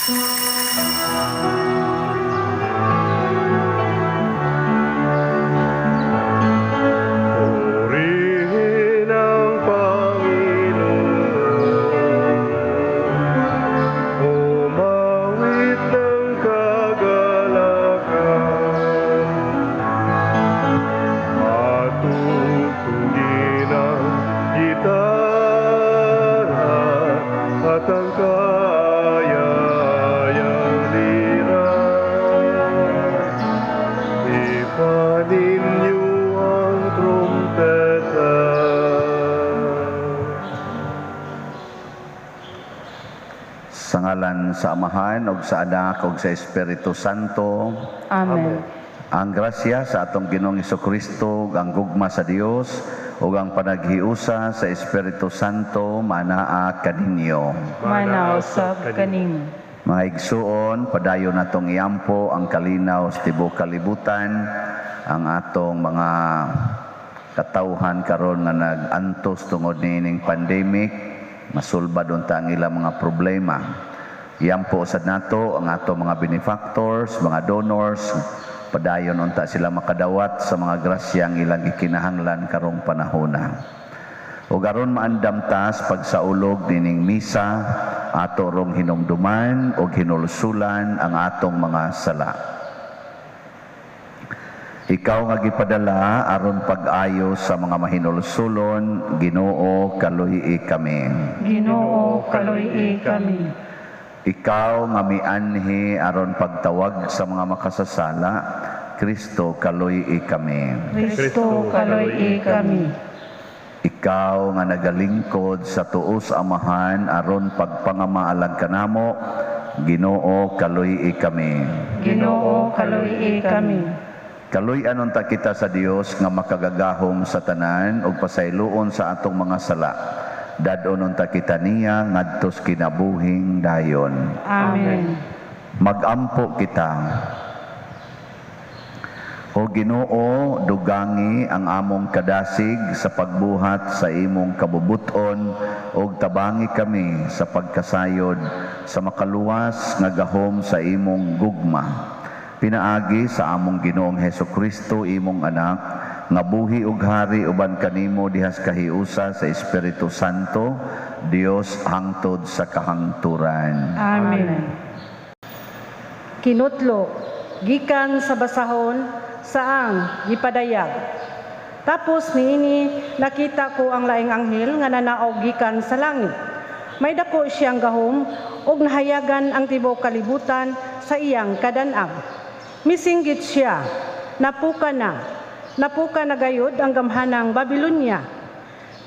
Purihin ang Panginoon. Umawit ng kagalakan. At tugtugin ang gitara at ang kayayang lira. Ipanin niyo ang trumpeta. Sa ngalan sa Amahan ug sa Anak ug sa Espiritu Santo. Amen. Ang grasya sa atong Ginoong Hesukristo, ug ang gugma sa Dios ug ang panaghiusa sa Espiritu Santo manaa kaninyo. Manausab kanimo. Mga igsuon, padayon natong iampo ang kalinaw sa tibuok kalibutan, ang atong mga katawhan karon nga nag-antos tungod niining pandemic, masulbad unta ang ilang mga problema. Iampo sad nato ang atong mga benefactors, mga donors, padayon unta sila makadawat sa mga grasya ang ilang gikinahanglan karong panahona. Ug aron maandam ta sa pagsaulog nining misa, ato rong hinumduman ug hinulsulan ang atong mga sala. Ikaw nga gipadala aron pag-ayo sa mga mahinulsulon, Ginoo, kaluy-i kami. Ginoo, kaluy-i kami. Ikaw nga mianhi aron pagtawag sa mga makasasala, Kristo, kaluy-i kami. Kristo, kaluy-i kami. Ikaw nga nagalingkod sa tuos Amahan aron pagpangamaalag kanamo, Ginoo, kaluy-i kami. Ginoo, kaluy-i kami. Kaluy-an unta kita sa Dios nga makagagahom sa tanan ug pasayloon sa atong mga sala. Dad-on unta kita niya ngadtos kinabuhing dayon. Amen. Magampo kita. O Ginoo, dugangi ang among kadasig sa pagbuhat sa imong kabubuton ug tabangi kami sa pagkasayod sa makaluwas nga gahom sa imong gugma. Pinaagi sa among Ginoong Hesukristo, imong anak, nga buhi ug hari uban kanimo dihas kahiusa sa Espiritu Santo, Dios hangtod sa kahangturan. Amen. Kinutlo, gikan sa basahon, saang gipadayag. Tapos niini nakita ko ang laing anghel nga nanaog gikan sa langit. May dako siyang gahom ug nahayagan ang tibuok kalibutan sa iyang kadan-ang. Misinggit siya, napuka na, napuka na gayod ang gamhanang Babilonya.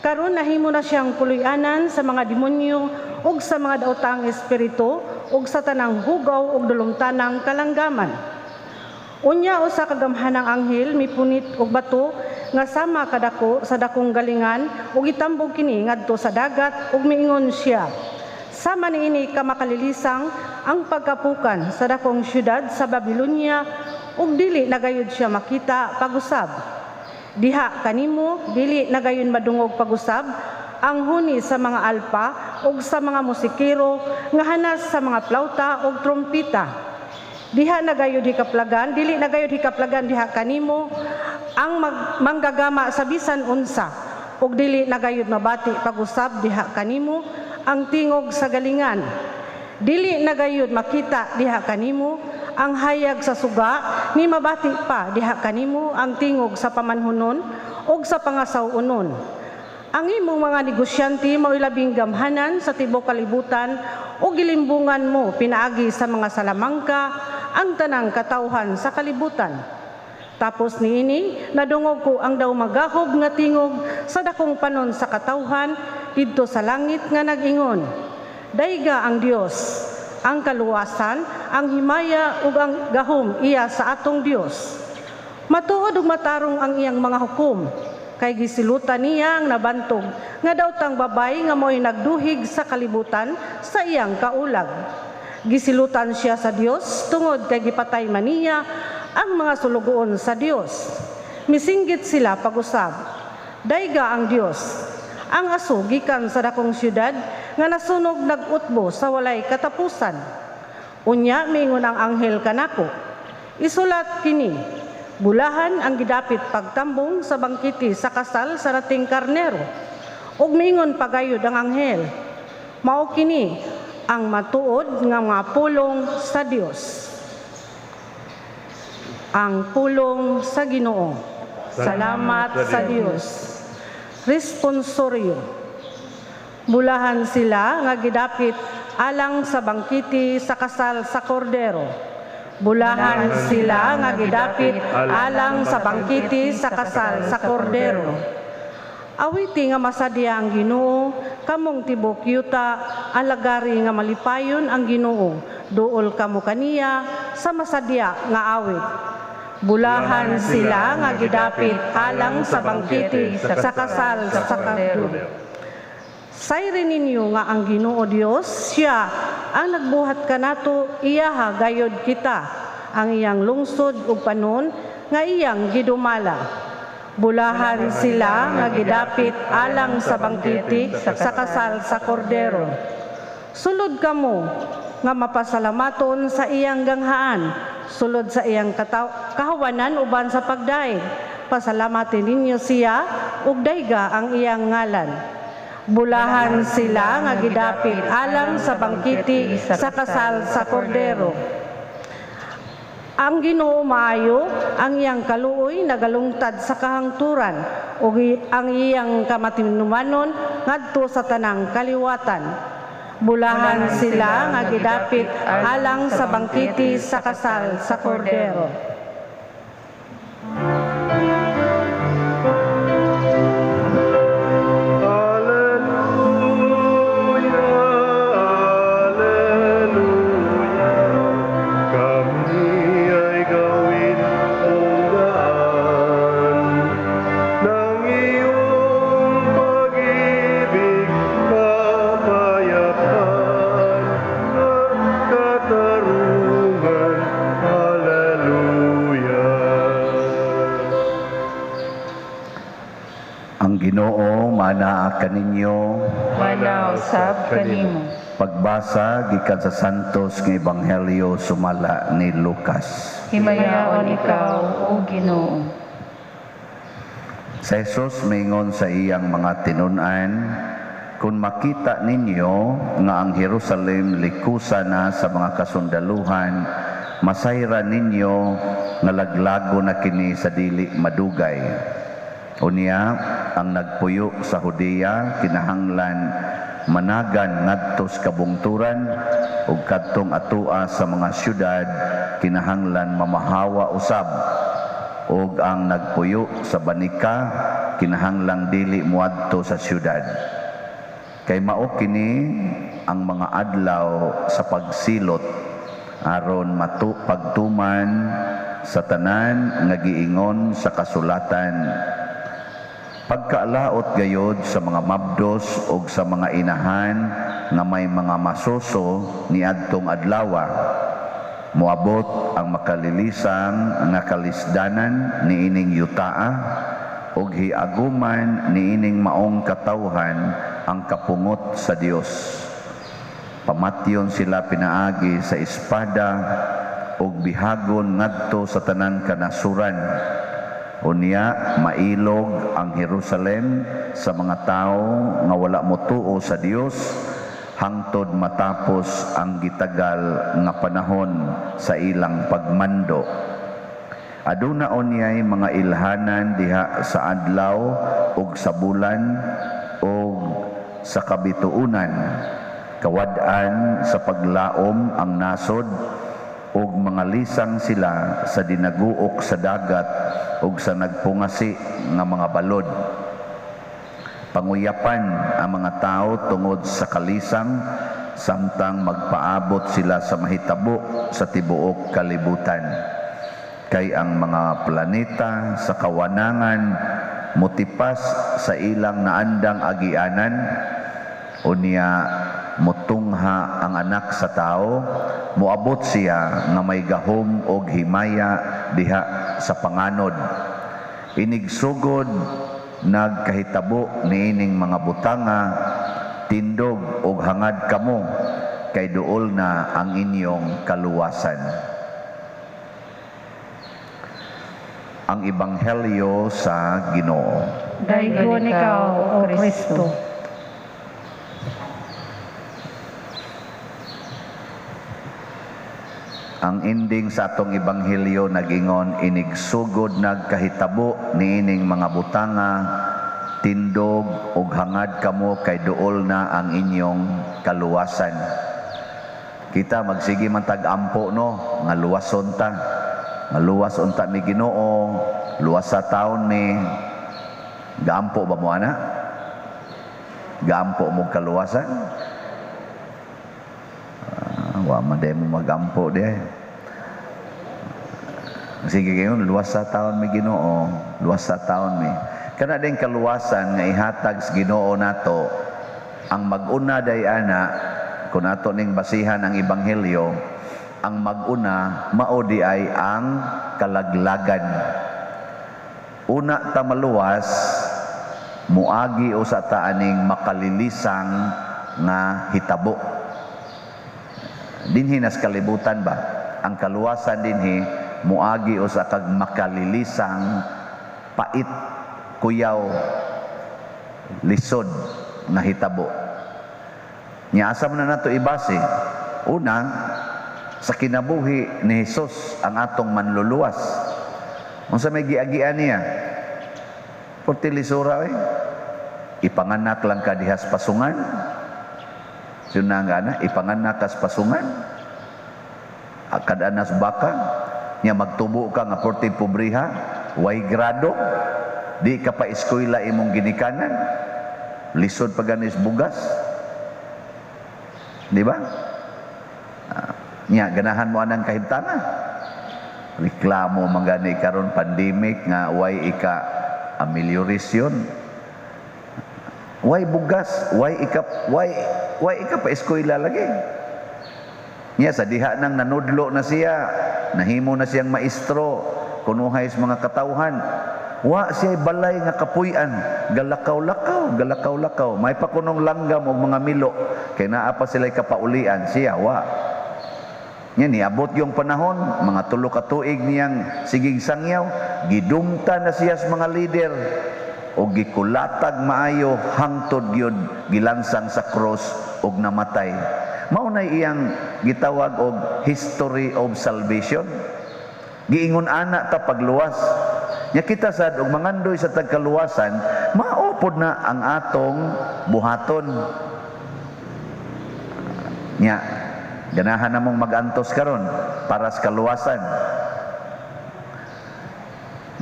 Karon nahimo na siyang puloy-anan sa mga demonyo ug sa mga daotang espiritu ug sa tanang hugaw ug dulumtanang kalanggaman. Unya usa ka gamhanang anghel mipunit og bato nga sama kadako sa dakong galingan ug gitambog kini ngadto sa dagat ug miingon siya, sama niini ka makalilisang ang pagkapukan sa dakong syudad sa Babilonya ug dili na gayud siya makita pag-usab. Diha kanimo dili na gayud madungog pag-usab ang huni sa mga alpa ug sa mga musikero nga hanas sa mga plauta ug trompeta. Diha na gayud hikaplagan, dili na gayud hikaplagan diha kanimo ang manggagama sa bisan unsa ug dili na gayud mabati pag-usab diha kanimo ang tingog sa galingan. Dili na gayud makita diha kanimo ang hayag sa suga, ni mabati pa diha kanimo ang tingog sa pamanhunon ug sa pangasaw-unon. Ang imong mga negosyante mao'y labing gamhanan sa tibuok kalibutan ug gilimbungan mo pinaagi sa mga salamangka ang tanang katawhan sa kalibutan. Tapos niini nadungog ko ang daw magahob nga tingog sa dakong panon sa katawhan didto sa langit nga nag-ingon, Dayga ang Dios, ang kaluwasan, ang himaya ug ang gahom iya sa atong Dios. Matuod ug matarong ang iyang mga hukom, kay gisilutan niya ang nabantog nga daw tang babay nga mo'y nagduhig sa kalibutan sa iyang kaulag. Gisilutan siya sa Dios tungod kay gipatay man niya ang mga sulugoon sa Dios. Misinggit sila pag-usab, Dayga ang Dios. Ang aso gikan sa dakong syudad nga nasunog nag-utbo sa walay katapusan. Unya mingon ang anghel kanako, "Isulat kini: Bulahan ang gidapit pagtambong sa bangkete sa kasal sa Rating Karnero." Ug mingon pagayod ang anghel, "Mao kini ang matuod nga mga pulong sa Dios." Ang pulong sa Ginoo. Salamat sa Dios. Responsorio. Bulahan sila nga gidapit alang sa bangkete sa kasal sa Kordero. Bulahan sila nga gidapit alang sa bangkete sa kasal sa Kordero. Awiti nga masadya ang Ginoo, kamong tibok yuta, alagari nga malipayon ang Ginoo, duol kamo kaniya sa masadya nga awit. Bulahan sila nga gidapit alang sa bangkete sa kasal sa Kordero. Sayri ninyo nga ang Ginoo Dios, siya ang nagbuhat kanato, iyaha gayod kita, ang iyang lungsod ug panon nga iyang gidumala. Bulahan sila nga gidapit alang sa bangkete sa kasal sa Kordero. Sulod kamo nga mapasalamaton sa iyang ganghaan, sulod sa iyang kahawanan uban sa pagdaig. Pasalamatin ninyo siya ug dayga ang iyang ngalan. Bulahan sila nga gidapit alang sa bangkete sa kasal sa Kordero. Ang Ginoo maayo, ang iyang kaluoy nagalungtad sa kahangturan, ug ang iyang kamatinumanon ngadto sa tanang kaliwatan. Bulahan sila nga gidapit alang sa bangkete sa kasal sa Kordero. Alleluia, Alleluia, kami ay gawin mong daan ng iyong pag-ibig, kapayapaan at katarungan. Alleluia. Ang Ginoo manaa kaninyo. Mana usab kanimo. Pagbasa gikan sa Santos nga Ebanghelyo sumala ni Lucas. Himayaon ikaw, o Ginoo. Sa Jesus mingon sa iyang mga tinun-an, kung makita ninyo nga ang Jerusalem likusa na sa mga kasundaluhan, masayra ninyo nga laglago na kini sa dili madugay. Unya, ang nagpuyo sa Judea kinahanglan managan ngadto sa kabungturan, ug kadtong atua sa mga syudad kinahanglan mamahawa usab, ug ang nagpuyo sa banika kinahanglang dili moadto sa syudad. Kay mao kini ang mga adlaw sa pagsilot aron pagtuman sa tanan nga giingon sa kasulatan. Pagkaalaot gayod sa mga mabdos og sa mga inahan nga may mga masuso niadtong adlawa, moabot ang makalilisang nga kalisdanan niining yutaa ug hiaguman niining maong katawhan ang kapungot sa Dios. Pamatyon sila pinaagi sa espada ug bihagon ngadto sa tanan kanasuran. Unya mailog ang Jerusalem sa mga tawo nga wala motuo sa Dios hangtod matapos ang gitagal nga panahon sa ilang pagmando. Aduna unyay mga ilhanan diha sa adlaw ug sa bulan ug sa kabituonan, kawad-an sa paglaom ang nasod ug mga lisang sila sa dinaguok sa dagat ug sa nagpungasi nga mga balod. Panguyapan ang mga tao tungod sa kalisang samtang magpaabot sila sa mahitabo sa tibuok kalibutan. Kay ang mga planeta sa kawanangan motipas sa ilang naandang agianan, unya mutungha ang anak sa tao, moabot siya nga may gahom og himaya diha sa panganod. Inigsugod nagkahitabo niining mga butanga, tindog og hangad kamo kay duol na ang inyong kaluwasan. Ang Ebanghelyo sa Ginoo. Daygon ikaw, O Kristo. Ang ending sa atong ebanghelyo nagingon, inigsugod nagkahitabo niining mga butanga, tindog ug hangad kamo kay duol na ang inyong kaluwasan. Kita magsige man tag-ampo, no, nga luwason ta. Nga luwas unta mi Ginoo, luwas sa taon mi. Gaampo ba mo ana? Gaampo mo kaluwasan? Wa man day mo magampo di. Sige kayo, luwas sa taon mi Ginoo, luwas sa taon mi. Kana din kaluwasan nga ihatag sa Ginoo nato, ang mag-una day ana, kung ato ning basihan ang ebanghelyo, ang mag-una mao di ay ang kalaglagan. Una ta maluwas, muagi usa ta aning makalilisang nga hitabo. Dinhi nas kalibutan ba? Ang kaluwasan dinhi muagi usa kag makalilisang pait, kuyaw, lisod nga hitabo. Nya asa man na nato ibase? Una, sa kinabuhi ni Hesus ang atong manluluwas. Unsa may giagian niya? Porti lisura oy. Ipanganak lang ka dihas pasungan. Yun na nga na, ipanganak kas pasungan. Akad anas baka, nya magtubo ka nga porti pobriha, way grado, di ka pa eskwela imong ginikanan, lisod pa ganis bugas. Di ba? Nya ganahan mo anang kahimtana. Reklamo man gani karon pandemic nga way ika amelioration. Way bugas, way ika pa eskwela lagi. Nya sa diha nang nanudlo na siya, nahimo na siyang maestro, kunuhay sa mga katawhan. Wa siya balay nga kapuy-an, galakaw-lakaw, galakaw-lakaw. May pakunong langgam og mga milo, kay naa pa sila'y kapaulian, siya wa. Nya niabot yung panahon, mga tulo ka tuig niyang sigig sangyaw, gidumta na siya sa mga lider o gikulatag maayo hangtod gyud gilansang sa cross og namatay. Mao na iyang gitawag og history of salvation. Giingon ana ta pagluwas. Nya kita sad og mangandoy sa tagkaluwasan, mao pod na ang atong buhaton. Nya ganahan namong magantos karon para sa kaluwasan.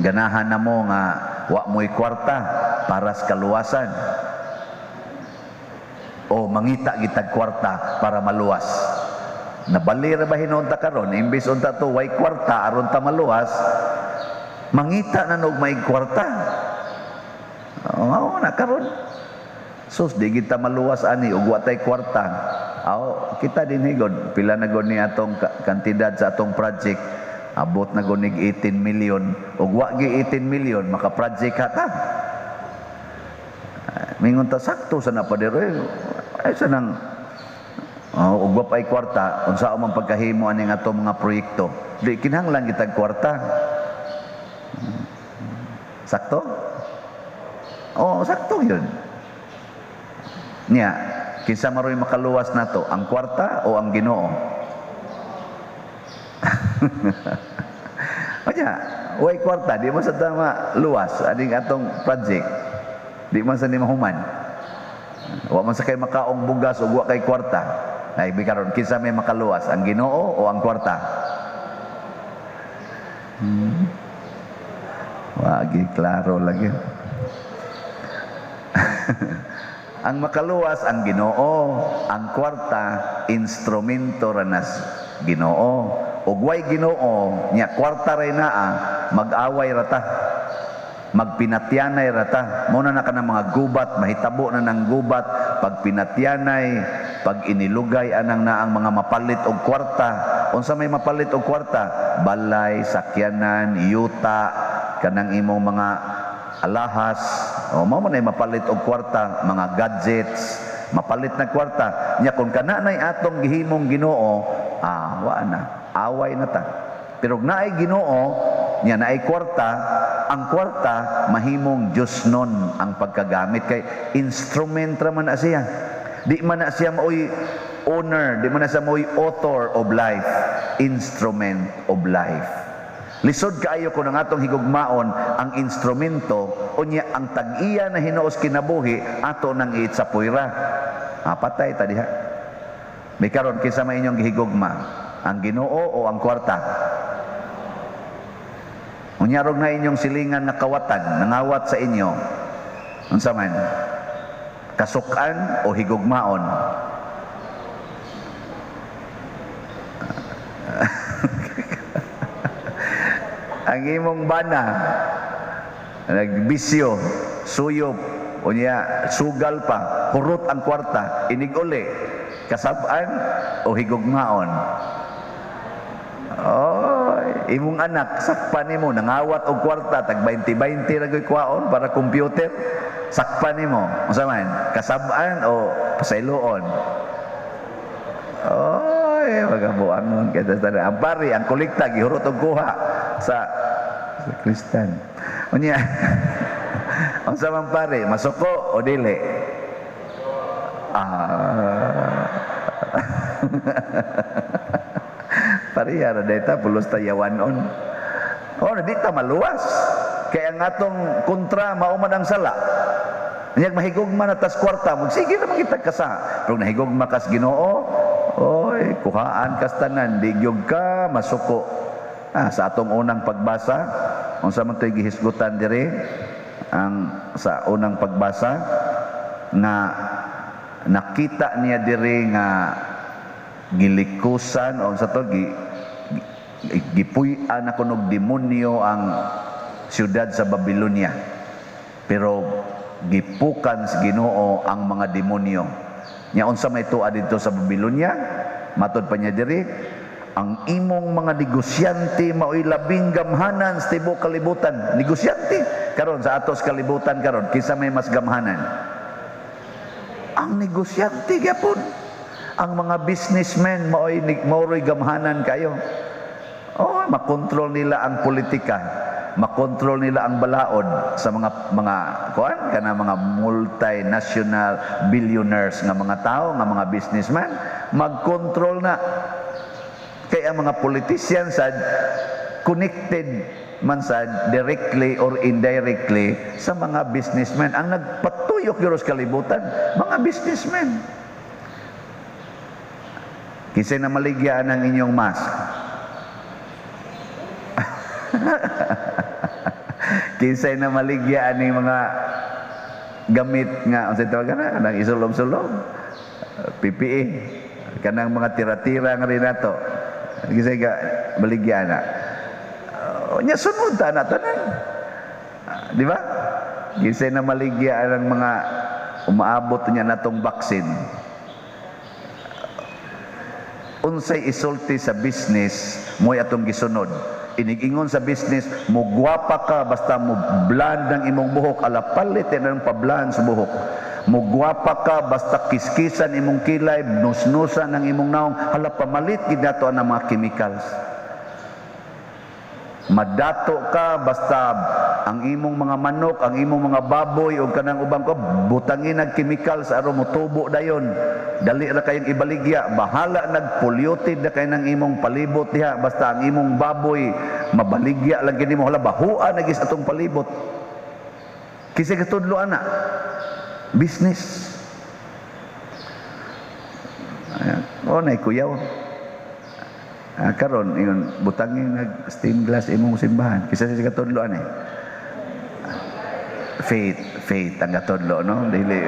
Ganahan namo nga wa mo'y kwarta para sa kaluwasan. O mangita gitag kwarta para maluwas. Nabali ra ba hinuon ta karon, imbes unta to way kwarta aron ta maluwas, mangita na og may kwarta. Oo na karon. Sus, di kita maluwas ani og wa tay kwarta. Aw, kita din higod, pila na gud ni atong kantidad sa atong project, abot na gud nig 18 million. Og wa gi 18 million maka-project hata. Mingon ta sakto sa napadero, ay sa nang og wa pay kwarta, unsa man pagkahimo aning atong mga proyekto. Di kinahanglan kitag kwarta. Sakto? Oo, sakto yun. Nya, kinsa maroy makaluwas nato, ang kwarta o ang Ginoo? Kanya, way kwarta, di man sa tama luwas aning atong project. Di man sa ni mahuman. Wa man sa kay makaong bugas ug wa kay kwarta. Ay karon kinsa may makaluwas, ang Ginoo o ang kwarta? Wagi klaro lagi. Ang makaluwas ang Ginoo, ang kwarta instrumento ranas Ginoo. Ug way Ginoo, nya kwarta ray naa, mag-away ra ta. Magpinatyanay ra ta. Mao na kanang mga gubat, mahitabo na ng gubat pag pinatyanay, pag inilugay anang naang mga mapalit og kwarta. Unsa may mapalit og kwarta? Balay, sakyanan, yuta, kanang imong mga alahas. O mao man ay mapalit og kwarta, mga gadgets, Mapalit na kwarta. Nya kung kana nay atong gihimong Ginoo, wa na, away na ta. Pero kung naay Ginoo, nya naay kwarta, ang kwarta mahimong Diyos nun ang pagkagamit kay instrument ra man na siya. Di man na siya maoy owner, di man na siya maoy author of life, instrument of life. Lisod kaayo kung ang atong higugmaon ang instrumento, unya ang tag-iya na hinuos kinabuhi ato nang iitsapuira. Patay ta diha. May karon kinsa may inyong gihigugma, ang Ginoo o ang kwarta? Unya rog na inyong silingan nga kawatan, nangawat sa inyo. Unsa man? Kasukan o higugmaon? Ang imong bana nagbisyo, suyop, unya sugal pa, hurot ang kwarta, inig-uli, kasab-an o higugmaon? Oh, imong anak sakpan nimo, nangawat og kwarta, tag 20-20 ra gyud kwaon para computer, sakpan nimo. Unsa man? Kasab-an o pasayloon? Oy, magabuangon kay tanan. Ang pari, ang kolekta gihurot og kuha sa kristan. Unya, unsa man pare, masuko o dili? Pareha ra dayta, pulos ta yawanon. Oh, di ta maluwas. Kay ang atong kontra mao man ang sala. Unya mahigugma na tas kwarta, magsige ra man kita kasa. Pero nahigugma kas Ginoo, oy, kuhaan kas tanan, di gyud ka masuko. Sa atong unang pagbasa, unsa man to'y gihisgutan diri ang sa unang pagbasa nga nakita niya diri nga gilikusan o sa to gipuy-an na kunog demonyo ang siyudad sa Babylonia, pero gipukan sa Ginoo ang mga demonyo. Nya unsa may tuwa didto sa Babylonia? Matod pa niya diri, ang imong mga negosyante mao'y labing gamhanan sa tibuok kalibutan. Negosyante karon sa atos kalibutan karon, kinsa may mas gamhanan? Ang negosyante gyapon. Ang mga businessmen mao'y mao'y gamhanan kayo. Oh, makontrol nila ang politika, makontrol nila ang balaod sa mga kuan kana mga multinational billionaires nga mga tao, nga mga businessman, magkontrol na. Kay ang mga politician sad connected man sad directly or indirectly sa mga businessmen. Ang nagpatuyok gyud sa kalibutan, mga businessmen. Kinsa na maligya ang inyong mask? Kinsay na maligya aning mga gamit nga unsay tawag na kanang isulob-sulob, PPE, kanang mga tira-tira nga rin nato. Kinsay ga maligya na. Nya sunod ta na tanan. Di ba? Kinsay na maligya ang mga umaabot niya natong vaccine. Unsay isulti sa business mo'y atong gisunod. Inigingon sa business, mo gwapa ka basta mo blond ang imong buhok, ala palit ang pablan sa buhok. Mo gwapa ka basta kiskisan imong kilay, nusnusan ang imong naong, hala pamalit gid nato ang mga chemicals. Madato ka basta ang imong mga manok, ang imong mga baboy o kanang ubang ko, butangin ang chemicals aron motubo dayon. Dali ra kayong ibaligya, bahala nagpolluted na kay ng imong palibot diha, basta ang imong baboy mabaligya lang kini mo, hala bahua na gis atong palibot. Kinsa katudlo ana? Business. Ayan. Oh, nay kuyaw. Karon ingon butangin nag stained glass imong simbahan. Kinsa sa katudlo ani? Faith, faith ang katudlo, no? Dili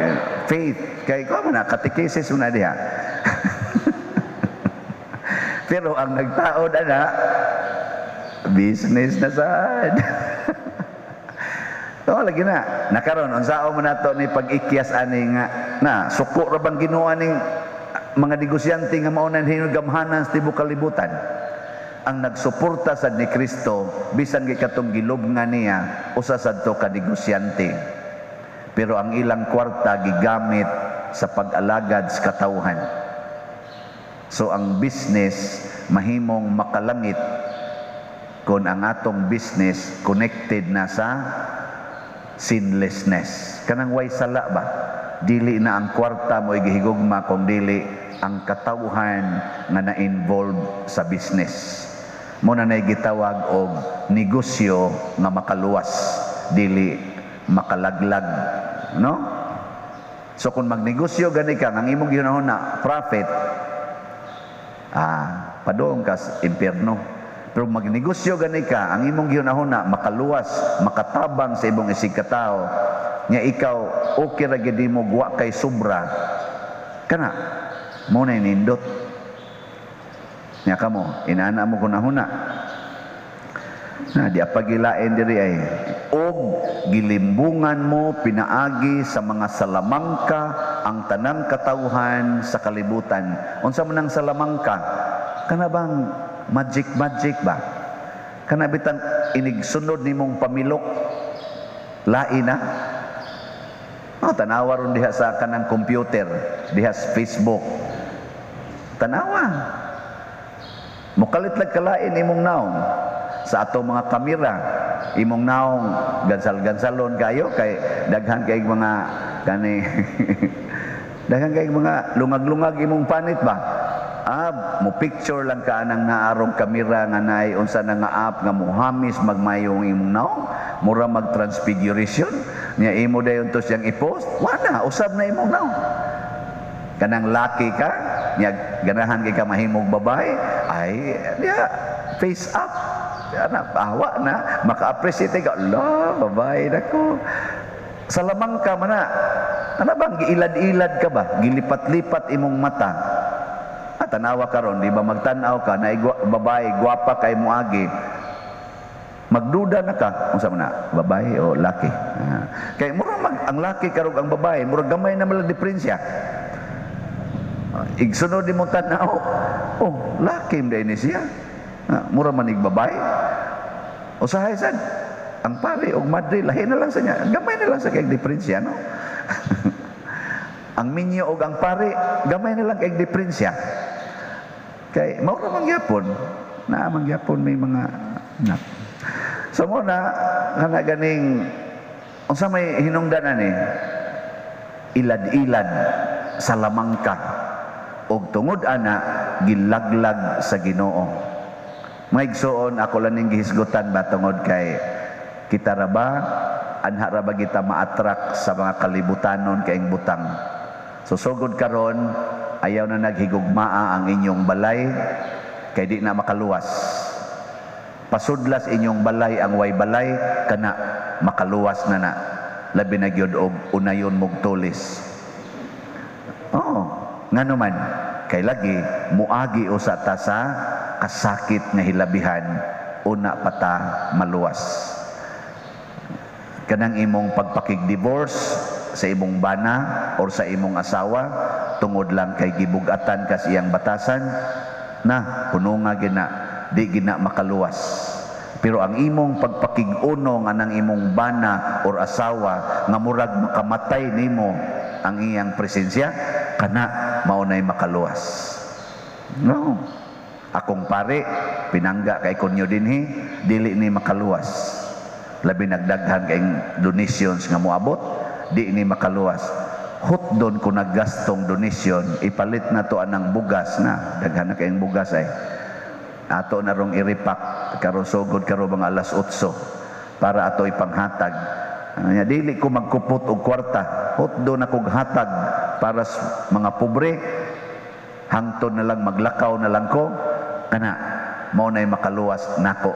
faith kay ko man katekesis una diha. Pero ang nagtaod ana business na sad. Oh, lagi na. Nakaron unsaon man nato ni pag-ikyas ani nga na suko ra bang Ginoo aning mga negosyante nga mao na hinugamhanan sa tibuok kalibutan. Ang nagsuporta sad ni Kristo bisan gi katong gilubngan niya usa sad to ka negosyante. Pero ang ilang kwarta gigamit sa pag-alagad sa katawhan. So ang business mahimong makalangit kung ang atong business connected na sa sinlessness. Kanang way sala ba? Dili na ang kwarta mo gihigugma kung dili ang katawhan nga na-involve sa business. Mo na nay gitawag og negosyo nga makaluwas, dili makalaglag, no? So kung magnegosyo gani ka, ang imong gihunahuna profit, padung ka sa impierno. Pero magnegosyo gani ka, ang imong gihunahuna makaluwas, makatabang sa imong isig katao, nya ikaw okay ra gyud nimo, wa kay sobra kana, mo na nindot. Nya kamo inana mo kunahuna na di apagilain diri ay og gilimbungan mo pinaagi sa mga salamangka ang tanang katawhan sa kalibutan. Unsa man ang salamangka? Kana bang magic magic ba? Kana bitang inig sunod nimong pamilok, lain na. Oh, tanawa ron diha sa kanang computer, diha sa Facebook. Tanawa. Mukalit lag kalain imong naong sa ato mga kamera, imong naong gansal-gansalon kayo kay daghan kay mga kani daghan kay mga lungag-lungag imong panit ba? Mo picture lang ka anang naarong kamera nga naay unsa na nga app nga muhamis magmayong imong naong, mura mag transfiguration niya, imo dayon to siyang i-post, wala usab na imong naong. Kanang laki ka niya, ganahan kay ka mahimong babae, ay diya face up ana, awa na maka-appreciate ka la babae nako. Salamangka man na, ana bang giilad-ilad ka ba, gilipat-lipat imong mata. Tanawa karon, di ba, magtan-aw ka na babae gwapa kay moagi, magduda na ka unsa man na, babae o laki. Kay mura mag ang laki karog ang babae, mura gamay na malang diferensya. Igsunod di mo tan-aw, oh, laki man ni siya. Mura man ig babae. Usahay sad ang pare og madre, lahi na lang sa niya, gamay na lang sa kay diferensya, no? Ang minyo og ang pare, gamay na lang kay diferensya. Kay mao ra man gyapon, naa man gyapon may mga anak. So mo na kana ganing unsa may hinungdan ani, ilad-ilad sa lamangka og tungod ana gilaglag sa Ginoo. Mga igsoon, ako lang ning gihisgutan ba tungod kay kita ra ba, anha ra ba kita ma-attract sa mga kalibutanon kaing butang. So sugod karon, ayaw na naghigugmaa ang inyong balay kay di na makaluwas. Pasudlas inyong balay ang way balay, kana makaluwas na na. Labi na gyud og unayon mog tulis. Oh, ngano man kay lagi muagi usa ta sa kasakit nga hilabihan, una pa ta maluwas. Kanang imong pagpakig-divorce sa imong bana or sa imong asawa tungod lang kay gibugatan kas iyang batasan na hununga gina, di gina makaluwas. Pero ang imong pagpakig-unong anang imong bana or asawa nga murag makamatay nimo ang iyang presensya, kana mao nay makaluwas. No. Akong pare pinangga kay kunyo dinhi, dili ni makaluwas. Labi nagdaghan kay donations nga moabot, di ni makaluwas. Hutdon ko naggastong donation, ipalit na to anang bugas na, daghan na kayong bugas ay. Ato na rong iripak karon sugod karon mga alas 8 para ato ipanghatag. Nya dili ko magkupot og kwarta, hutdon akog hatag para sa mga pobre, hangtod na lang maglakaw na lang ko, kana mao nay makaluwas nako.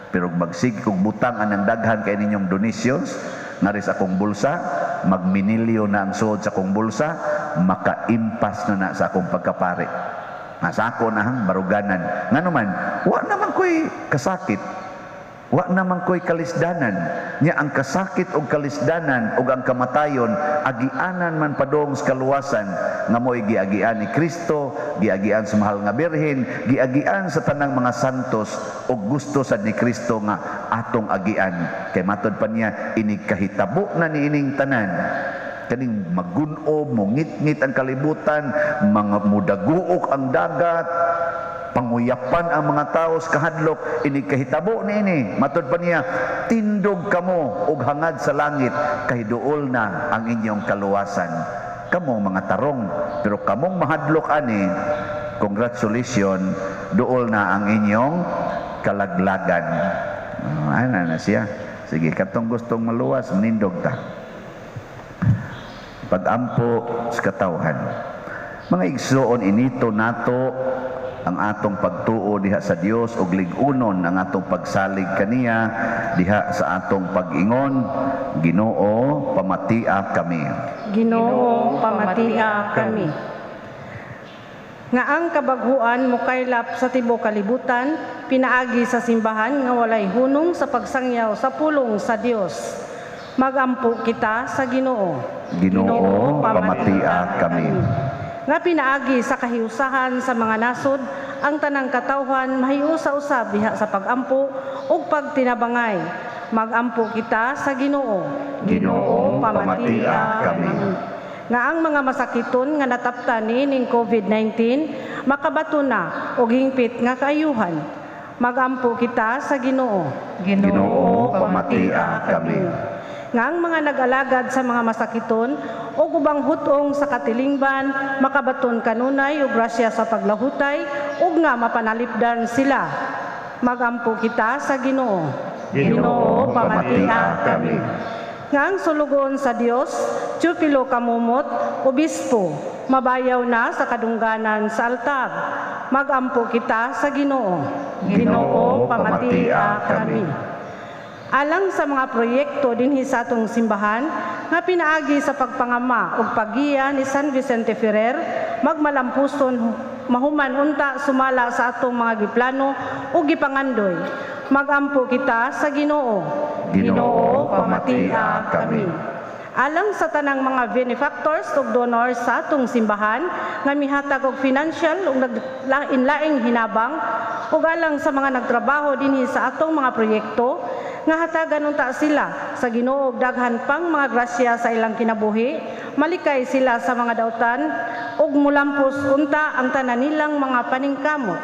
Pero magsige kog butang anang daghan kay ninyong donations ngaris akong bulsa, magminilyo na ang suod sa akong bulsa, makaimpas na na sa akong pagkapare. Nasa ako na hang baruganan. Ngano man, wa naman ko'y kasakit, wa naman ko'y kalisdanan. Nya ang kasakit og kalisdanan og ang kamatayon, agianan man padong sa kaluwasan nga mo'y giagian ni Kristo, giagian sa mahal nga Birhen, giagian sa tanang mga santos og gusto sad ni Kristo nga atong agian. Kay matod pa niya, inig kahitabo na niining tanan, Kaning magunob, mongitngit ang kalibutan, mga mudaguok ang dagat, panguyapan ang mga tao sa kahadlok, inig kahitabo niini. Matud pa niya, tindog kamo og hangad sa langit, kay duol na ang inyong kaluwasan. Kamo mga tarong, pero kamong mahadlok ani, congratulations, duol na ang inyong kalaglagan. Oh, ana na siya. Sige, katong gustong maluwas, manindog ta. Pagampo sa katawhan. Mga igsuon, inito nato ang atong pagtuo diha sa Dios ug lig-unon ang atong pagsalig kaniya diha sa atong pag-ingon, Ginoo, pamatia kami. Ginoo, pamatia kami. Nga ang kabaghuan mokaylap sa tibuok kalibutan, pinaagi sa simbahan nga walay hunong sa pagsangyaw sa pulong sa Dios. Magampo kita sa Ginoo. Ginoo, pamatia kami. Nga pinaagi sa kahiusahan sa mga nasod, ang tanang katawhan mahiusa usab diha sa pagampo ug pagtinabangay. Magampo kita sa Ginoo. Ginoo, pamatia kami. Nga ang mga masakiton nga nataptan niining COVID-19 makabato na og hingpit nga kaayuhan. Magampo kita sa Ginoo. Ginoo, pamatia kami. Nga ang mga nag-alagad sa mga masakiton ug ubang hutong sa katilingban makabaton kanunay og grasya sa paglahutay ug nga mapanalipdan sila. Magampo kita sa Ginoo. Ginoo, pamatia kami. Nga ang sulugoon sa Dios, Teofilo Camomot, obispo, mabayaw na sa kadungganan sa altar. Magampo kita sa Ginoo. Ginoo, pamatia kami. Alang sa mga proyekto dinhi sa atong simbahan nga pinaagi sa pagpangama ug paggiya ni San Vicente Ferrer, magmalampuson mahuman unta sumala sa atong mga giplano ug gipangandoy. Magampo kita sa Ginoo. Ginoo, pamatia kami. Alang sa tanang mga benefactors ug donors sa atong simbahan nga mihatag og financial ug naglain-laing hinabang, ug alang sa mga nagtrabaho dinhi sa atong mga proyekto nga hatagan unta sila sa Ginoo og daghan pang mga grasya sa ilang kinabuhi, malikay sila sa mga dautan ug mulampos unta ang tanan nilang mga paningkamot.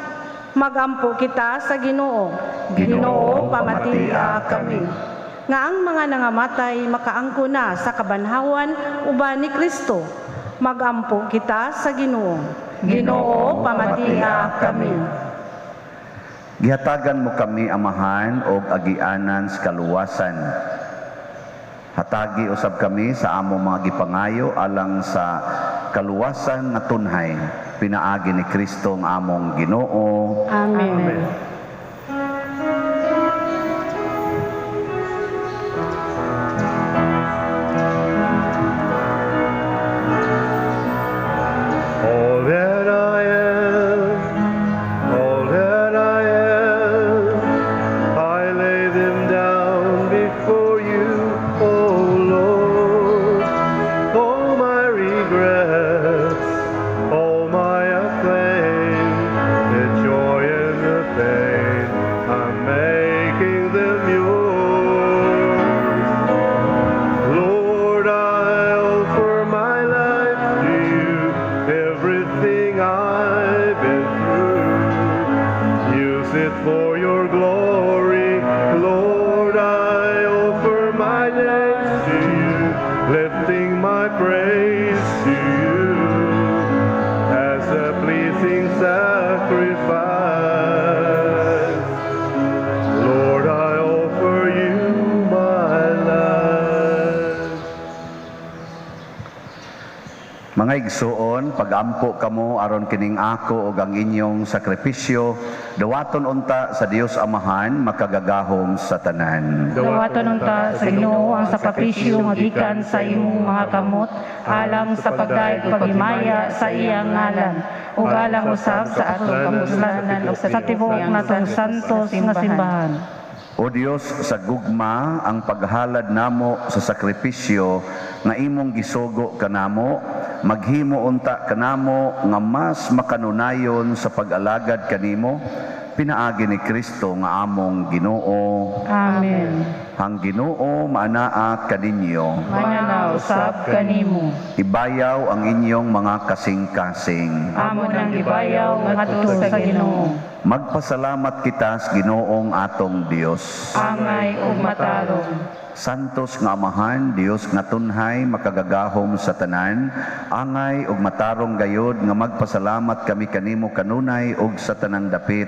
Magampo kita sa Ginoo. Ginoo, pamatia kami. Nga ang mga nangamatay makaangko na sa kabanhawan uban ni Kristo. Magampo kita sa Ginoo. Ginoo, pamatia kami. Gihatagan mo kami, Amahan, og agianan sa kaluwasan. Hatagi usab kami sa among mga gipangayo alang sa kaluwasan nga tunhay, pinaagi ni Kristo ang among Ginoo. Amen. Amen. All that I am, all that I am, I lay them down before you, O Lord. All my regrets, all my acclaim, the joy and the pain, I'm making them yours. Lord, I offer my life to you, everything I've been through. Use it for your glory. Lord, I offer my days to you, lifting my praise to you as a pleasing sacrifice. Lord, I offer you my life. Mga igsuon, pagampo kamo aron kining ako ug ang inyong sakripisyo dawaton unta sa Dios Amahan makagagahom sa tanan. Dawaton unta sa Ginoo ang sakripisyo nga gikan sa imong mga kamot alang sa pagdayeg paghimaya sa iyang ngalan ug alang usab sa atong kapuslanan ug sa tibuok natong santos nga simbahan. O Dios, sa gugma ang paghalad namo sa sakripisyo nga imong gisugo kanamo, maghimo unta kanamo nga mas makanunayon sa pag-alagad kanimo Pinaagi ni Kristo nga among Ginoo. Amen. Ang Ginoo maanaa kaninyo. Mananaw usab kanimo. Ibayaw ang inyong mga kasing-kasing. Amo nang gibayaw ngadto sa Ginoo. Magpasalamat kita sa Ginoong atong Dios. Angay ug matarong. Santos nga Amahan, Dios nga tunhay, makagagahom sa tanan, angay ug matarong gayod nga magpasalamat kami kanimo kanunay ug sa tanang dapit.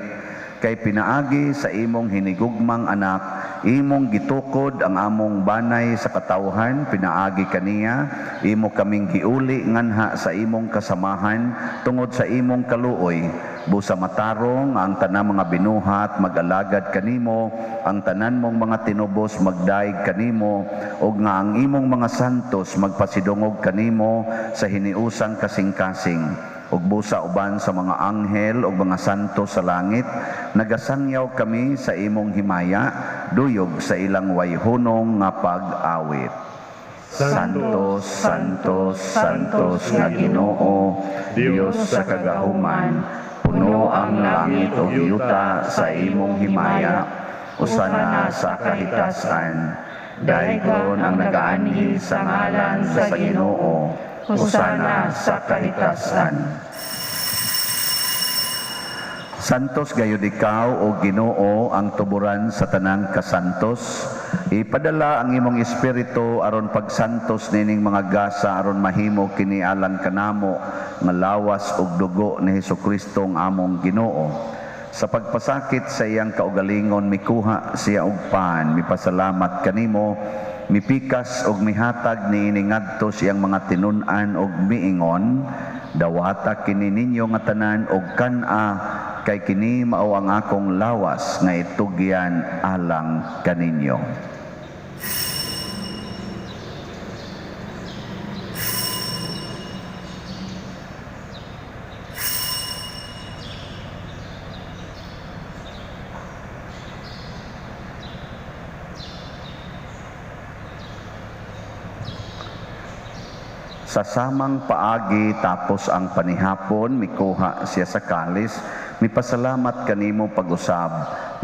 Kay pinaagi sa imong hinigugmang anak, imong gitukod ang among banay sa katawhan, pinaagi kaniya, imo kaming giuli nganha sa imong kasamahan tungod sa imong kaluoy. Busa matarong ang tanang mga binuhat mag-alagad kanimo, ang tanan mong mga tinubos magdaig kanimo, ug nga ang imong mga santos magpasidungog kanimo sa hiniusang kasing-kasing. Ug busa uban sa mga anghel ug mga santo sa langit, nagasangyaw kami sa imong himaya, duyog sa ilang wayhunong nga pag-awit. Santos, Santos, Santos nga Ginoo, Dios sa kagahuman, puno ang langit ug yuta sa imong himaya, usana sa kahitasan. Daigon ang nagaanhi sa ngalan sa Ginoo, usana sa kahitasan. Santos gayud ikaw o Ginoo ang tuburan sa tanang kasantos. Ipadala ang imong espiritu aron pagsantos nining mga gasa aron mahimo kini alang kanamo nga lawas ug dugo ni Hesukristo ang among Ginoo. Sa pagpasakit sa iyang kaugalingon mikuha siya og pan, mipasalamat kanimo, mipikas og mihatag niini ngadto siyang mga tinun-an og miingon, dawata kini ninyo nga tanan og kan-a, kay kini mao ang akong lawas nga itugyan alang kaninyo. Sa samang paagi tapos ang panihapon, mikuha siya sa kalis, mipasalamat kanimo pag-usab,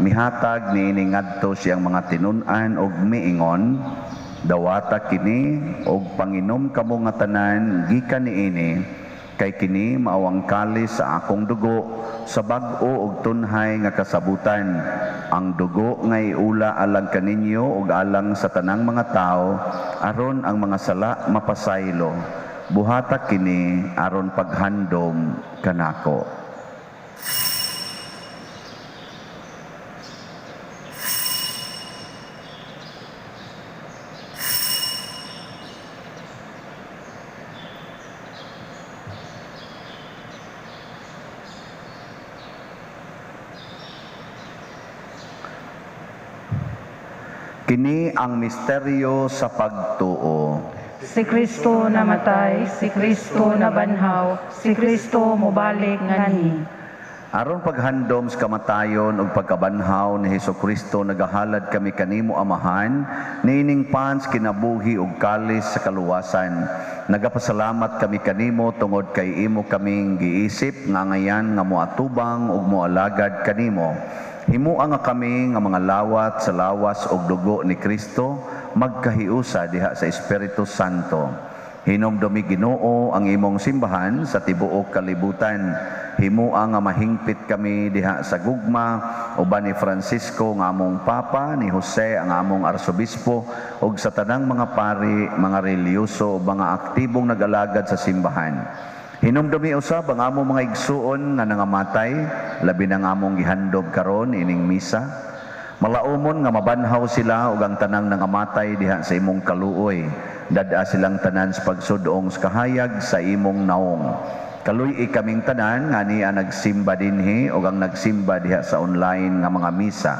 mihatag niini ngadto siyang mga tinun-an og miingon, dawata kini og panginom kamo nga tanan gikan niini, kay kini mao ang kalis sa akong dugo sa bag-o og tunhay nga kasabutan, ang dugo nga iula alang kaninyo ug alang sa tanang mga tawo aron ang mga sala mapasaylo. Buhata kini aron paghandom kanako. Kini ang misteryo sa pagtuo. Si Kristo namatay, si Kristo nabanhaw, si Kristo mobalik nganhi. Aron paghandom sa kamatayon ug pagkabanhaw ni Hesukristo, nagahalad kami kanimo Amahan, niining pans kinabuhi ug kalis sa kaluwasan. Nagapasalamat kami kanimo tungod kay imo kaming giisip nga ngayan nga moatubang ug moalagad kanimo. Himua nga kami nga mga lawat sa lawas ug dugo ni Kristo, magkahiusa diha sa Espiritu Santo. Hinumdumi Ginoo ang imong simbahan sa tibuok kalibutan. Himua nga mahingpit kami diha sa gugma uban ni Francisco nga among Papa, ni Jose ang among Arsobispo, ug sa tanang mga pari, mga relihiyoso, mga aktibong nag-alagad sa simbahan. Hinumdumi usab ang among mga igsuon nga nangamatay, labi na ang among gihandom karon ining misa. Malaumon nga mabanhaw sila ug ang tanang nangamatay diha sa imong kaluoy. Dad-a silang tanan sa pagsudong sa kahayag sa imong naong. Kaluy-i kaming tanan nga niya nagsimba dinhi ug ang nagsimba diha sa online nga mga misa.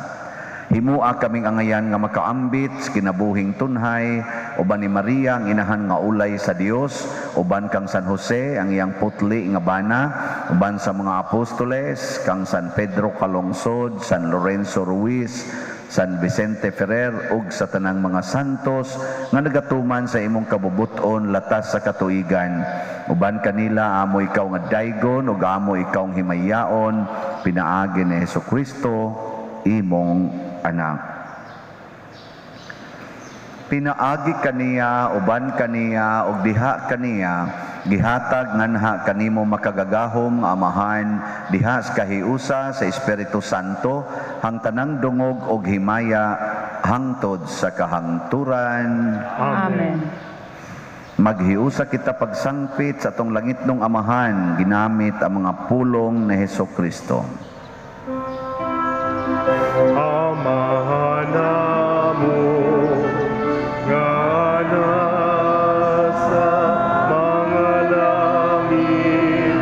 Himua kaming angayan nga makaambit sa kinabuhing tunhay uban ni Maria ang inahan nga ulay sa Dios, uban kang San Jose ang iyang putli nga bana, uban sa mga apostoles kang San Pedro Calungsod, San Lorenzo Ruiz, San Vicente Ferrer ug sa tanang mga santos nga nagatuman sa imong kabubuton latas sa katuigan. Uban kanila amo ikaw nga daygon ug amo ikaw himayaon pinaagi ni Hesukristo imong anak. Pinaagi kaniya, uban kaniya, ug diha kaniya, gihatag nganha kanimo makagagahom nga Amahan, diha sa kahiusa sa Espiritu Santo, hang tanang dungog og himaya hangtod sa kahangturan. Amen. Maghiusa kita pagsangpit sa atong langitnong Amahan, ginamit ang mga pulong ni Hesukristo. Amahan namo nga nasa mga langit,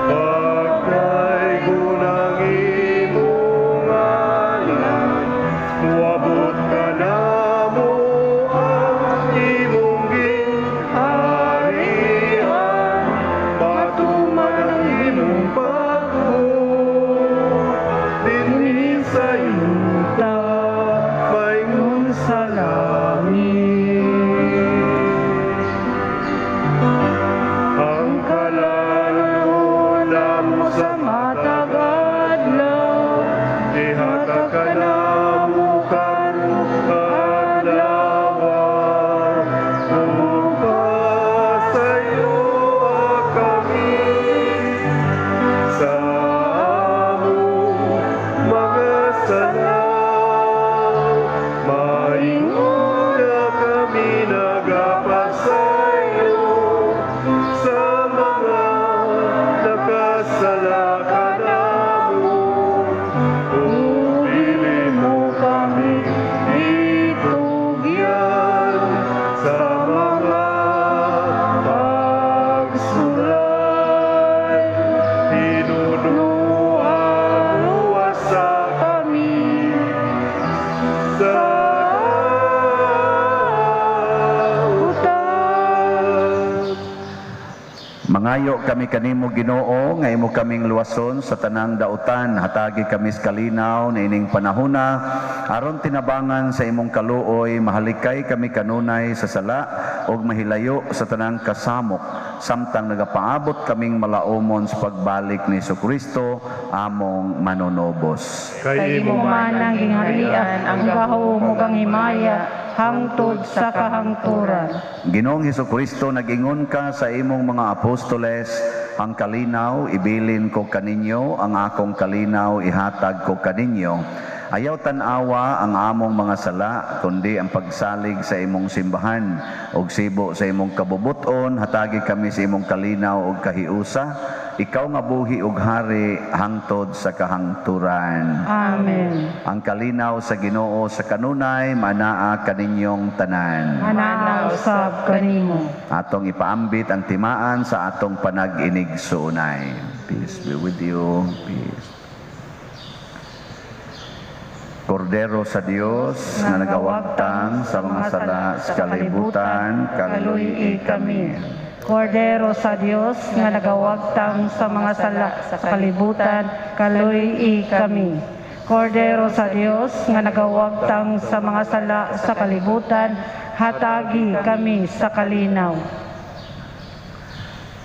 pagdaygon ang imong ngalan, moabot kanamo ang imong gingharian, matuman ang imong pagbuot dinhi sa yuta maingon sa langit. Ang kalan-on namo sa matag adlaw, ihatag kanamo karong adlaw, ug pasayo-a kami sa among mga sala, maingon nga kami nagapasayo sa mga nakasala kanamo, ug dili mo kami itugyan sa mga pagsulay. Hinunua, luwasa kami sa utan. Mangayo kami kanimo Ginoo nga imo kaming luwason sa tanang dautan, hatagi kami sa kalinaw niining panahona aron tinabangan sa imong kaluoy, mahalikay kami kanunay sa sala ug mahilayo sa tanang kasamok samtang nagapaabot kaming malaumon sa pagbalik ni Hesukristo among manunubos. Kay imo man ang gingharian, ang gahom ug ang himaya hangtod sa kahangturan. Ginoong Hesukristo, nag-ingon ka sa imong mga apostoles, ang kalinaw ibilin ko kaninyo, ang akong kalinaw ihatag ko kaninyo. Ayaw tan-awa ang among mga sala, kundi ang pagsalig sa imong simbahan ug sibo sa imong kabubuton, hatagi kami sa imong kalinaw ug kahiusa. Ikaw nga buhi ug hari hangtod sa kahangturan. Amen. Ang kalinaw sa Ginoo sa kanunay manaa kaninyong tanan. Manaa usab kanimo. Atong ipaambit ang timaan sa atong panag-inig-suunay. Peace be with you. Peace. Kordero sa Dios nga nagawagtang sa mga sala sa kalibutan, kaluy-i kami. Kordero sa Dios nga nagawagtang sa mga sala sa kalibutan, kaluy-i kami. Kordero sa Dios nga nagawagtang sa mga sala sa kalibutan, hatagi kami sa kalinaw.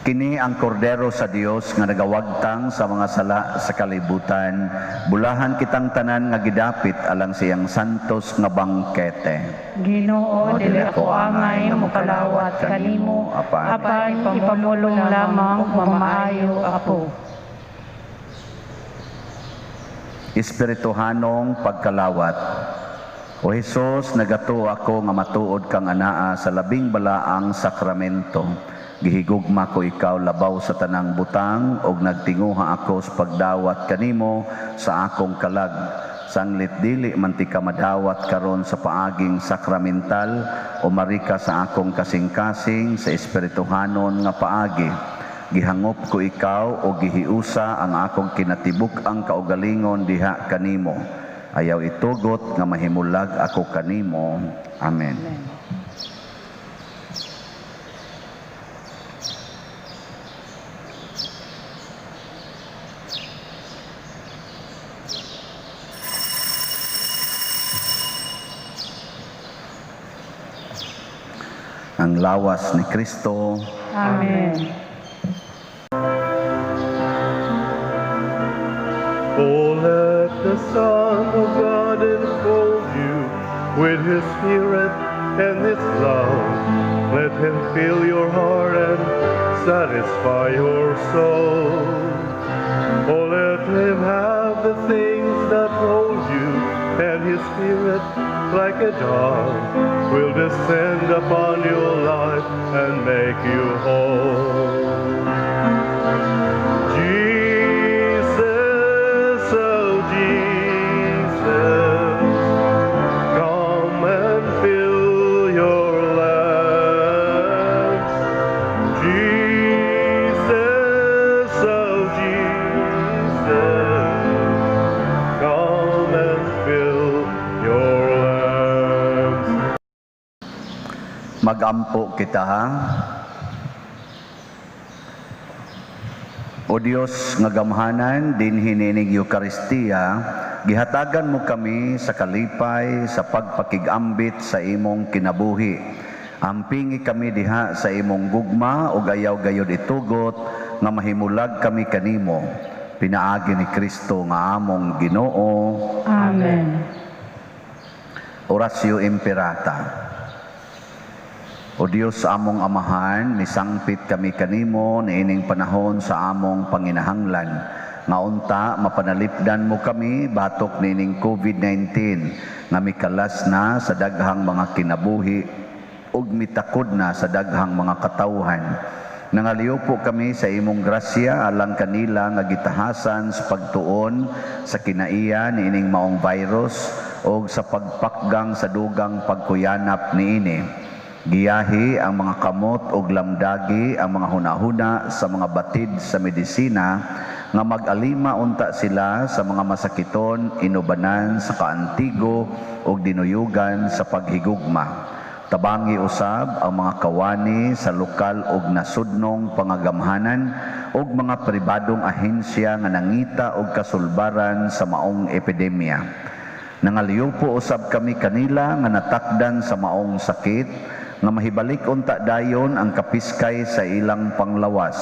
Kini ang kordero sa Dios nga nagawagtang sa mga sala sa kalibutan. Bulahan kitang tanan nga gidapit alang siyang santos nga bangkete. Ginoo, dili ako angay mokalawat kanimo, apan ipamulong lamang ug maayo ako. Espirituhanong pagkalawat. O Hesus, nagatuo ako nga matuod kang anaa sa labing balaang sakramento. Gihigugma ko ikaw labaw sa tanang butang og nagtinguha ako sa pagdawat kanimo sa akong kalag. Sanglit dili man ti ka madawat karon sa paaging sakramental o marika sa akong kasing-kasing sa espirituhanon nga paagi. Gihangop ko ikaw o gihiusa ang akong kinatibuk-ang kaugalingon diha kanimo. Ayaw itugot nga mahimulag ako kanimo. Amen. Amen. Ang lawas ni Kristo. Amen. Oh, let the Son of God enfold you with His Spirit and His love. Let Him fill your heart and satisfy your soul. Oh, let Him have the things that hold you, and His Spirit, like a dove, will descend upon your life and make you whole. Jesus, oh Jesus, come and fill your lamps. Jesus, oh Jesus, come and fill your lamps. Magampo kita, ha. O Dios nga gamhanan, dinhi niining Eukaristiya, gihatagan mo kami sa kalipay sa pagpakigambit sa imong kinabuhi. Ampingi kami diha sa imong gugma ug ayaw gayod itugot nga mahimulag kami kanimo. Pinaagi ni Kristo nga among Ginoo. Amen. Oratio Imperata. O Dios among Amahan, misangpit kami kanimo niining panahon sa among panginahanglan. Nga unta mapanalipdan mo kami batok niining COVID-19 nga mikalas na sa daghang mga kinabuhi ug mitakod na sa daghang mga katawhan. Nangaliw po kami sa imong grasya alang kanila nga gitahasan sa pagtuon sa kinaiya niining maong virus og sa pagpakgang sa dugang pagkuyanap niini. Giyahi ang mga kamot og lamdagi ang mga hunahuna sa mga batid sa medisina nga mag-alima unta sila sa mga masakiton, inubanan sa kaantigo og dinuyugan sa paghigugma. Tabangi usab ang mga kawani sa lokal og nasudnong pangagamhanan og mga pribadong ahensya nga nangita og kasulbaran sa maong epidemya. Nangaliw po usab kami kanila nga natakdan sa maong sakit nga mahibalik unta dayon ang kapiskay sa ilang panglawas.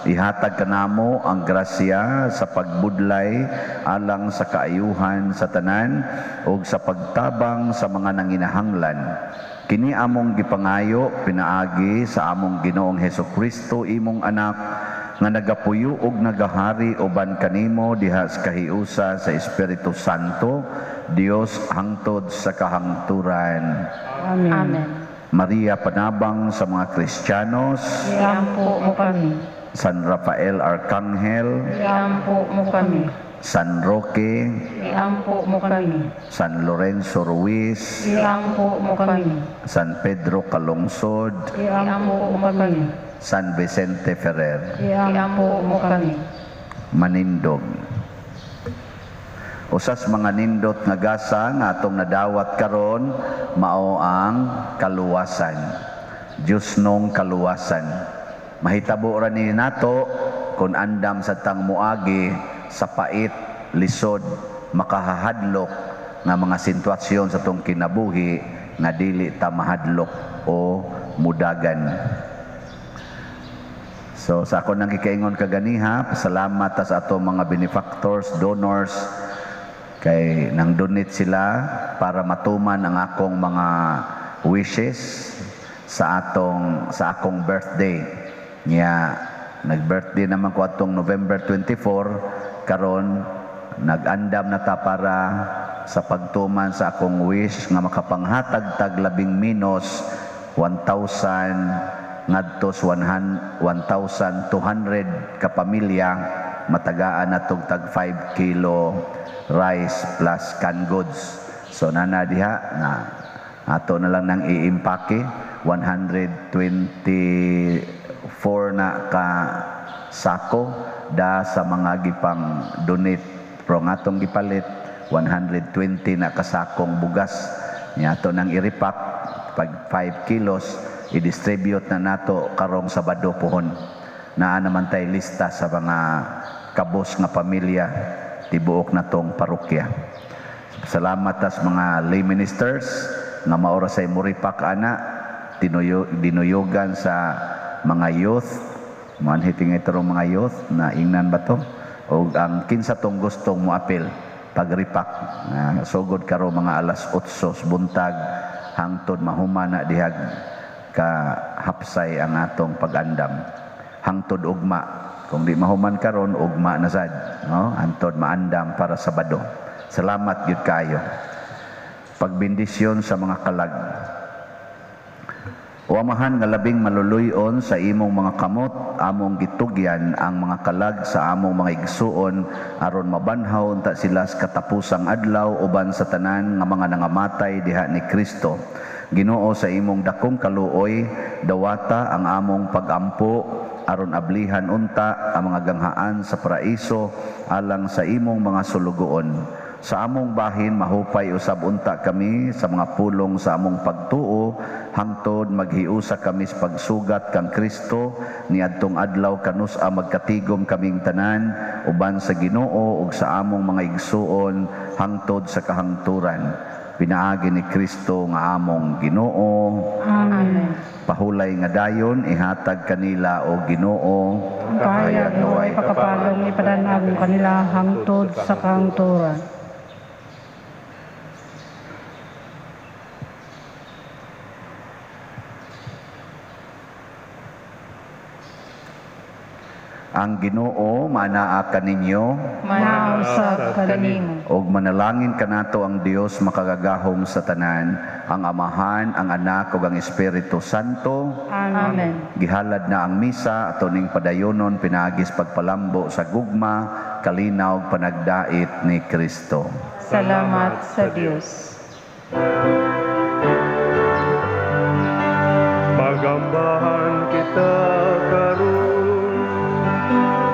Ihatag kanamo ang grasya sa pagbudlay alang sa kaayuhan sa tanan ug sa pagtabang sa mga nanginahanglan. Kini among gipangayo pinaagi sa among Ginoong Hesukristo, imong anak, nga nagapuyo ug nagahari uban kanimo diha sa kahiusa sa Espiritu Santo, Dios hangtod sa kahangturan. Amen. Amen. Maria, panabang sa mga Kristiyanos. Iampo mo kami. San Rafael Arcangel, Iampo mo kami. San Roque, Iampo mo kami. San Lorenzo Ruiz, Iampo mo kami. San Pedro Calungsod, Iampo mo kami. San Vicente Ferrer. Iampo mo kami. Manindog. Usas mga nindot nga gasa nga atong nadawat karon mao ang kaluwasan. Diyos nong kaluwasan. Mahitabo ra ni nato kung andam sa tang muagi sa pait, lisod, makahahadlok nga mga sitwasyon sa tong kinabuhi nga dili ta mahadlok o mudagan. So sa ako nang gikaingon kaganiha, pasalamat ta sa ato mga benefactors, donors, kay nang donate sila para matuman ang akong mga wishes sa akong birthday. Nya nag-birthday naman ko atong November 24, karon nag-andam na ta para sa pagtuman sa akong wish nga makapanghatag tag labing minus 1,000 ngadto sa 1,200 ka pamilya, matagaan na tog tag 5 kilo rice plus canned goods. So nana diha na ato na lang nang iimpake 124 na ka sako da sa mga gipang donate, pero nga atong gipalit 120 na kasakong bugas niya ato nang iripak pag 5 kilos, i-distribute na nato karong Sabado pohon. Naa naman tay lista sa mga kabos nga pamilya tibuok na tong parokya. Salamat tas mga lay ministers nga maora say muripak ana. Dinuyogan sa mga youth. Muanhi tingay tarong mga youth na ingnan ba to? O ang kinsa tong gustong moapil pagripak. Sugod karon mga alas 8 sa buntag hangtod mahumana dihag ka hapsay ang atong pag-andam. Hangtod ugma. Kung di mahuman karon, ugma na sad, no? Hangtod maandam para Sabado. Salamat gyud kayo. Pagbendisyon sa mga kalag. O Amahan nga labing maluluyon sa imong mga kamot, among gitugyan ang mga kalag sa among mga igsuon aron mabanhaw unta sila sa katapusang adlaw uban sa tanan nga mga nangamatay diha ni Kristo. Ginoo, sa imong dakong kaluoy, dawata ang among pagampo aron ablihan unta ang mga ganghaan sa paraiso alang sa imong mga sulugoon. Sa among bahin mahupay usab unta kami sa mga pulong sa among pagtuo hangtod maghiusa kami sa pagsugat kang Kristo niadtong adlaw kanus-a magkatigom kaming tanan uban sa Ginoo ug sa among mga igsuon hangtod sa kahangturan. Pinaagi ni Kristo nga among Ginoo. Amen. Pahulay nga dayon ihatag kanila o Ginoo. Ang kahayag nga way pagkapalong ipadanag kanila hangtod sa kahangturan. Ang Ginoo manaa kaninyo, Manaa usab kanimo. Og manalangin kanato ang Dios makagagahom sa tanan, ang Amahan, ang Anak ug ang Espiritu Santo. Amen. Gihalad na ang misa ato ning padayonon pinaagis pagpalambo sa gugma, kalinaw ug panagdait ni Kristo. Salamat sa Dios. Magambahan kita karon,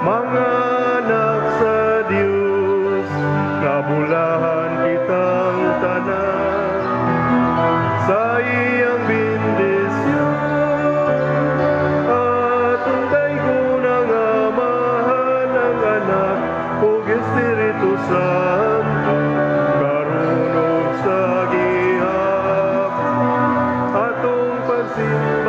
mga anak sa Dios, nabulahan kitang tanan sa iyang bendisyon. Atong daygon ang Amahan, ang Anak ug Espiritu Santo, karon ug sa gihapon atong pagsimba.